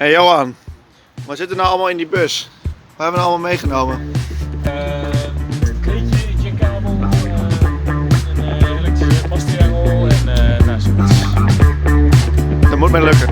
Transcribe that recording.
Hey Johan, wat sit der no allegear yn dy bus? Wat hawwe we no allegear meegenomen? Een kleedje, jackabel, een elektrische bastriangel en nou, zoiets. Dat moat my lukke.